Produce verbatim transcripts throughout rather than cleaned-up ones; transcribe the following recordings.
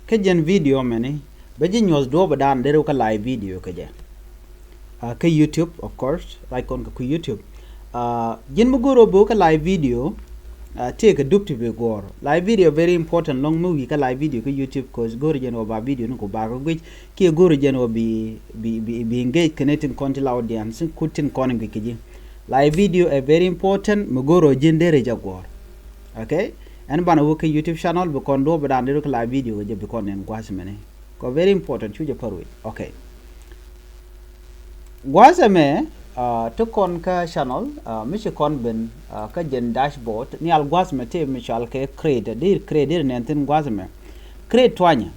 Kä jɛn video mɛni bɛ ji̱ nyuɔth duɔ̱ɔ̱p dan deri wä kä live video kɛ jɛ. Ah, kä YouTube, of course, like kɔn kɛ ku YouTube. Ah, ji̱n mi go̱o̱r wä bi wä kä live video, ah, tëë kɛ dup ti bi guɔ̱ɔ̱r. Live video very important lɔŋ mi wi̱i̱ kä live video kä YouTube, cause go̱o̱r jɛn wä ba video ni ku ba kä guic kiɛ go̱o̱r jɛn wä bi, bi, bi, bi engage kɛ ni tin kɔn ti la audience, ku tin kɔn guic kɛ ji̱. Live video ɛ very important, mi go̱o̱r wä ji̱n deri jɛ guɔ̱ɔ̱r. Okay? Ɛn banɛ wä kä YouTube channel, bi kɔn duɔ̱ɔ̱p dan deri wä kä live video kɛ jɛ bi kɔn nɛn gua̱a̱th mɛni. Kɔ very important, cu jɛ pär wi̱c. Okay. Gua̱a̱th ɛmɛ, ah, ti kɔn kä channel, ah, mi ci kɔn ben, ah, kä jɛn dashboard, nhial gua̱a̱th ɛmɛ ti mi cɔal kɛ create, deri create, deri nɛn thin gua̱a̱th ɛmɛ. Create tuanyɛ,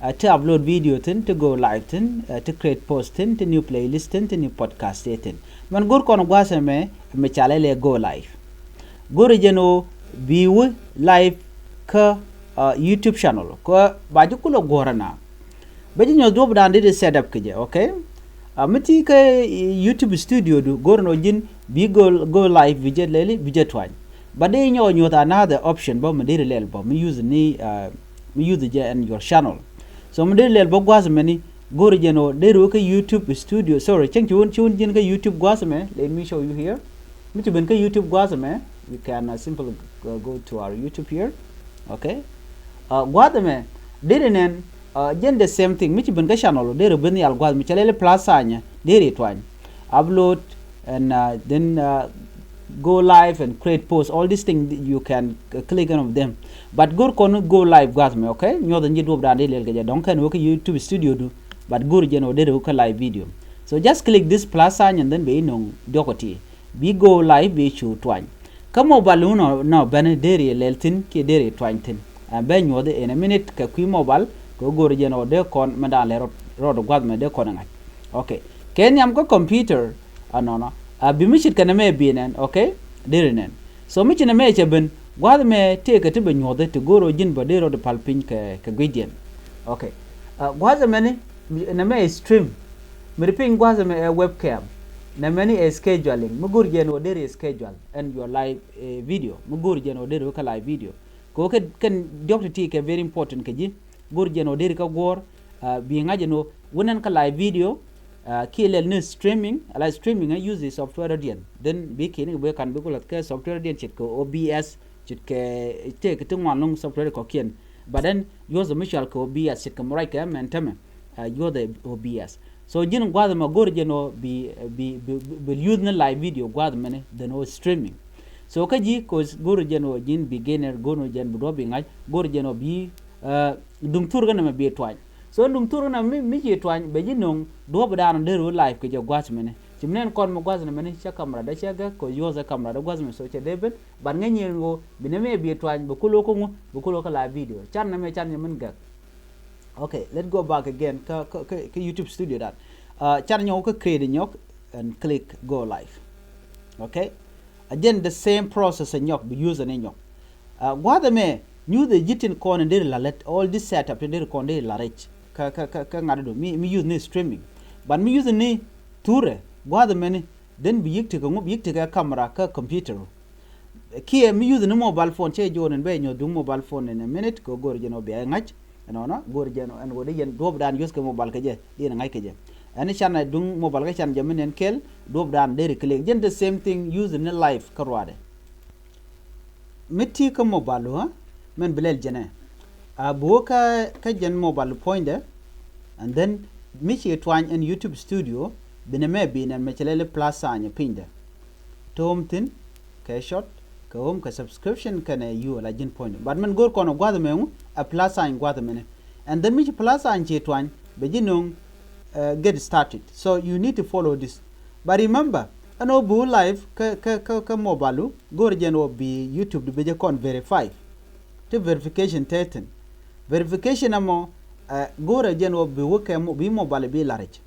ah, ti upload video thin, ti go live thin, ah, ti create post thin, ti new playlist thin, ti new podcast thin. Mɛn go̱o̱r kɔn gua̱a̱th ɛmɛ, mi cɔal ɛ lɛ go live. Go̱o̱rɛ jɛn ɣöö bi wä live kä, ah, YouTube channel. Kä ba ji̱ kulɛ guɔ̱rä na. Bɛ ji̱ nyuɔth duɔ̱ɔ̱p dan deri set up kɛ jɛ, okay? Ah, mi ti kä, eh, YouTube studio du, go̱o̱rɛ nɔ ji̱n bi go, go live bi jɛ lɛli, bi jɛ tuany. But dee nyɔk nyuɔth another option bä mi deri lɛl bä, mi use ni, ah, mi use jɛ ɛn your channel. So mi deri lɛl bä gua̱a̱th mɛni, go̱o̱rɛ jɛn ɣöö deri wä kä YouTube studio. Sorry, cäŋ ci wun, ci wun ji̱n kä YouTube gua̱a̱th mɛ. Let me show you here. Mi ci ben kä YouTube gua̱a̱th ɛmɛ, you can, uh, simply, uh, go to our YouTube here. Okay. Uh, gua̱a̱th ɛmɛ, deri nɛn, uh, jɛn the same thing. Mi ci ben kä channel, deri ben nhial gua̱a̱th mi cɔal ɛ lɛ plus sign, deri tuany. Upload and, uh, then, uh, go live and create post. All these things, you can, uh, click any of them. But go̱o̱r kɔn go live gua̱a̱th ɛmɛ, okay? Nyuɔth ɛn ji̱ duɔ̱ɔ̱p dan deri lɛl kɛ jɛ, dɔ̱ŋ kɛn wä kä YouTube studio du. But go̱o̱r jɛn ɣöö deri wä kä live video. So just click this plus sign and then bɛ ji̱ nöŋ diɔ̱k ɔ ti. Bi go live, bi cu tuany. Kä mobile wun nɔ, nɔ bɛn deri lɛl thin kiɛ deri tuany thin. Ɛ, bɛ nyuɔth in a minute kɛ kui̱ mobile, kɛ go̱o̱r jɛn ɣöö dee kɔn mɛ dan lɛ rɔɔd, rɔɔd gua̱a̱th mɛ dee kɔn ɛ ŋa̱c. Okay. Kɛ nhiam kä computer, a nɔnɔ. A bi mi ce̱tkɛ nɛmɛ bi nɛn, okay? Deri nɛn. So mi ci nɛmɛ cɛ ben, gua̱a̱th mɛ tëëkɛ ti bɛ nyuɔth ti go̱o̱r ɣöö ji̱n bä deri rɔɔd pal piny kɛ, kɛ gui̱cdiɛn. Okay. A, gua̱a̱th ɛmɛni, nɛmɛ ɛ stream. Mi ri piny gua̱a̱th ɛmɛ ɛ webcam. Nɛmɛni ɛ scheduling. Mi go̱o̱r jɛn ɣöö deri schedule ɛn your live, eh, video. Mi go̱o̱r jɛn ɣöö deri wä kä live video. Kɛ ɣöö kɛ, kɛn diɔ̱k ti ti kɛ very important kɛ ji̱. Go̱o̱r jɛn ɣöö deri kä guɔ̱ɔ̱r, ah, bi ŋa̱c ɛn ɣöö wä nɛn kä live video, ah, kiɛ lɛl ni streaming, live streaming, eh, use software diɛn. Then bi kiɛn kɛ bi kan bi ku la̱th kɛ software diɛn ce̱tkɛ O B S, ce̱tkɛ, tëëkɛ ti ŋuan lɔ̱ŋ software kɔ̱kiɛn. But then use mi cɔal kɛ O B S, ce̱tkɛ mi ruac kɛ mɛn tämɛ, ah, use O B S. So ji̱n gua̱a̱th ɛmɛ go̱o̱r jɛn ɣöö bi, bi, bi, bi use ni live video gua̱a̱th ɛmɛni than ɣöö streaming. So kä ji̱, cause go̱o̱r jɛn ɣöö ji̱n beginner, go̱o̱r jɛn bi duɔ̱ɔ̱p bi ŋa̱c, go̱o̱r jɛn ɣöö bi, ah, duŋ thur kä nɛmɛ bi tuany. So duŋ thur kä nɛmɛ mi, mi ci tuany, bɛ ji̱ nöŋ duɔ̱ɔ̱p dan deri wä live kɛ jɛ gua̱a̱th ɛmɛni. Ci mi nɛn kɔn mi gua̱a̱th ɛmɛni, cä camera dä cä gäk, cause use camera dä gua̱a̱th ɛmɛ, so cɛ dee ben. But ŋäc ni ɛn ɣöö bi nɛmɛ bi tuany, bi kulɛ wä kä ŋu, bi kulɛ wä kä live video. Can nɛmɛ can nyɛ min gäk. Okay, let's go back again kä, kä, kä, kä YouTube studio dan. Ah, can nyɔk kä create nyɔk and click go live. Okay. Again, the same process nyɔk, bi use ni nyɔk. Ah, gua̱a̱th ɛmɛ, nyuuth ɛ ji̱ tin kɔn in deri la lät, all this setup tin deri kɔn deri la rɛc. Kä, kä, kä, kä ŋa̱t du, mi, mi use ni streaming. But mi use ni thurɛ, gua̱a̱th ɛmɛni, then bi yi̱k tekɛ ŋu, bi yi̱k tekɛ camera kä computer. Kiɛ mi use ni mobile phone, cɛ jo̱o̱n in bɛ nyuɔth duŋ mobile phone in a minute, kɛ go̱o̱r jɛn ɣöö bia ŋa̱c. Ɛnɔnɔ, go̱o̱r jɛn ɣöö ɛn ɣöö di yɛn duɔ̱ɔ̱p dan use kɛ mobile kɛ jɛ, di yɛn ŋa̱c kɛ jɛ. Ɛn can ɛ duŋ mobile kä can jɛ mi nɛn kɛl, duɔ̱ɔ̱p dan deri click. Jɛn the same thing, use ni live kä ruaadɛ. Mi ti kä mobile wä, mɛn bi lɛl jɛnɛ. A bi wä kä, kä jɛn mobile puɔ̱nydɛ, and then mi ci tuany ɛn YouTube studio, bi nɛmɛ bi nɛn mɛ cɛ lɛli plus sign pinydɛ. To̱o̱m thi̱n, kɛ short, kɛ home, kɛ subscription, kɛnɛ you la ji̱n puɔ̱nydɛ. But mɛn go̱o̱r kɔn ɛ gua̱th ɛmɛ ŋu, ɛ plus sign gua̱th ɛmɛnɛ. And then mi ci plus sign ci tuany, bɛ ji̱ nöŋ, eh, get started. So you need to follow this. But remember, ɛn ɣöö bi wä live kä, kä, kä, kä mobile wä, go̱o̱r jɛn ɣöö bi YouTube di bɛ jɛ kɔn verify. Ti verification tɛthin. Verification ɛmɔ, eh, go̱o̱r jɛn ɣöö bi wä kɛ mo-, bi mobile bi la rɛc.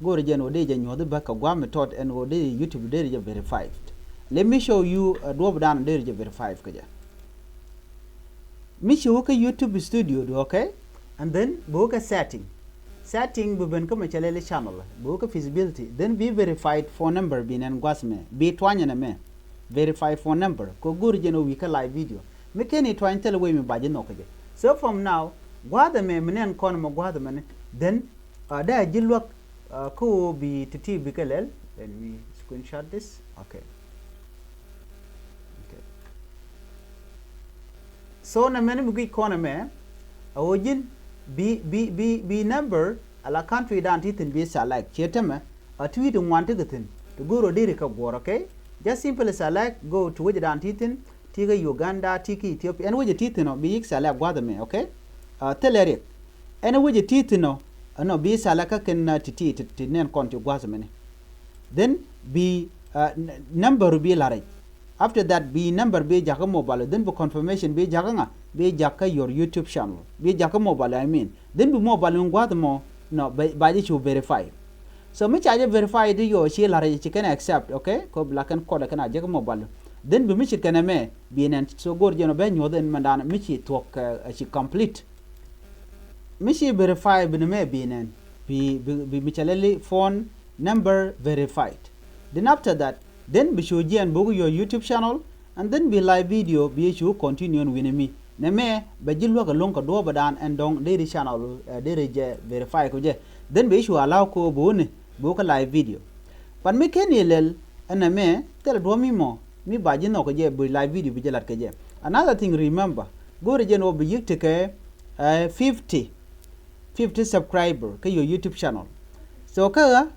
Go̱o̱r jɛn ɣöö dee jɛ nyuɔ̱th bä kɛ gua̱a̱th mi tɔt ɛn ɣöö dee YouTube dee jɛ verified. Let me show you, eh, duɔ̱ɔ̱p dan dee jɛ verified kɛ jɛ. Mi ci wä kä YouTube studio du, okay? And then bi wä kä setting. Setting bi ben kä mɛ cɛ lɛli channel. Bi wä kä feasibility. Then bi verified phone number bi nɛn gua̱th mɛ. Bi tuany ɛn ɛmɛ. Verified phone number. Kɛ go̱o̱r jɛn ɣöö wi̱i̱ kä live video. Mi kɛn i̱ tuany thilɛ wec mi ba ji̱ nhɔk kɛ jɛ. So from now, Gua̱a̱th ɛmɛ mi nɛn kɔn ɛmɛ gua̱a̱th ɛmɛ ni. Then, uh, dee a ji̱ luäk, uh, kä ɣöö bi ti̱ti̱ bikɛ lɛl. Let me screenshot this. Okay. Okay. So nɛmɛ ni mi guic kɔn ɛmɛ, a ɣöö ji̱n bi, bi, bi, bi number ala country dan ti thi̱n bi select. Ciɛ tämɛ, a ti wi̱i̱ ti ŋuan ti kɛ thi̱n. Ti go̱o̱r ɔ deri kɛ guɔ̱ɔ̱r, okay? Just simply select, go to wecdan ti thi̱n, ti kä Uganda, ti kä Ethiopia. Ɛn wecɛ ti thi̱n ɔ, bi yik select gua̱a̱th ɛmɛ, okay? Uh, thilɛ riɛk. Ɛn wecɛ ti thi̱n ɔ, ɛnɔ bi select kä kɛn, uh, ti ti, ti, ti nɛn kɔn ti gua̱a̱th ɛmɛ ni. Then bi, uh, n-, number bi la̱r rɛc. After that bi number bi jakä mobile, then bi confirmation bi jakä ŋa, bi jakä your YouTube channel. Bi jakä mobile, I mean. Then bi mobile in gua̱a̱th mɔ, nɔ, ba, ba ji̱ cu verify. So mi ca jɛ verify di yɔ ci la̱r rɛc ci kɛn accept, okay? Kɔ bi la kɛn kɔdɛ kɛn a jakä mobile. Then bi mi ci kɛn ɛmɛ, bi nɛn, so go̱o̱r jɛn ɔ bɛ nyuɔth ɛn mɛndan mi ci thuɔ̱k, uh, ci complete. Mi ci verify bi ni mɛ bi nɛn. Bi, bi, bi mi ca lɛli phone number verified. Then after that, then bi cu jiɛn buk your YouTube channel, and then bi live video bi cu continue ɛn wi̱ni mi. Nɛ mɛ bɛ ji̱ luäk ɛlɔ̱ŋ kɛ duɔ̱ɔ̱p ɛdan ɛn dɔ̱ŋ deri channel, uh, deri jɛ verify kɛ jɛ. Then bi cu allow kɛ bi wuni buk kɛ live video. But mi ken yɛ lɛl ɛn nɛ mɛ thilɛ duɔ̱ɔ̱p mi mɔ mi ba ji̱ nhɔk kɛ jɛ bi live video bi jɛ lat kɛ jɛ. Another thing, remember, go̱o̱rɛ jɛn wä bi yik tekɛ, uh, fifty fifty subscriber kä your YouTube channel. So kä ɣä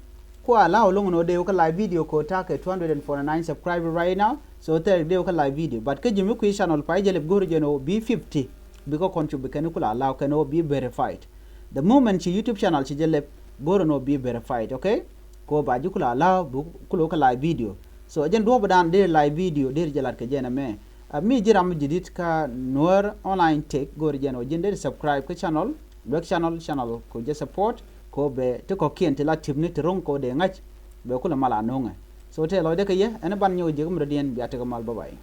ku allow loŋ ni wä dee wä kä live video ko ta̱a̱ kɛ two hundred and forty-nine subscriber right now. So thilɛ dee wä kä live video. But kä ji̱ mi kui̱ channel pay jɛ lɛp go̱o̱rɛ jɛn wä bi fifty. Bikɛ kɔn cu bi kɛn ku la allow kɛn wä bi verified. The moment ci YouTube channel ci jɛ lɛp go̱o̱rɛ ni wä bi verified, okay? Ko ba ji̱ ku la allow bi ku la wä kä live video. So jɛn duɔ̱ɔ̱p dan dee live video dee jɛ lat kɛ jɛn ɛmɛ. Uh, mi ji̱ ram mi ji̱ dit kä Nuer Online Tech, go̱o̱rɛ jɛn wä ji̱n dee subscribe kä channel, luek channel, channel ko jɛ support, ko bɛ ti kɔ̱kiɛn ti la tipni ti ro̱ŋ ko dee ŋa̱c, bɛ kulɛ mal a no̱o̱ŋɛ. So tɛ lɔcdɛ kɛ yɛ, ɛn ban nyɔk jiäk mi dɔ̱diɛn bia tekɛ mal, bye bye.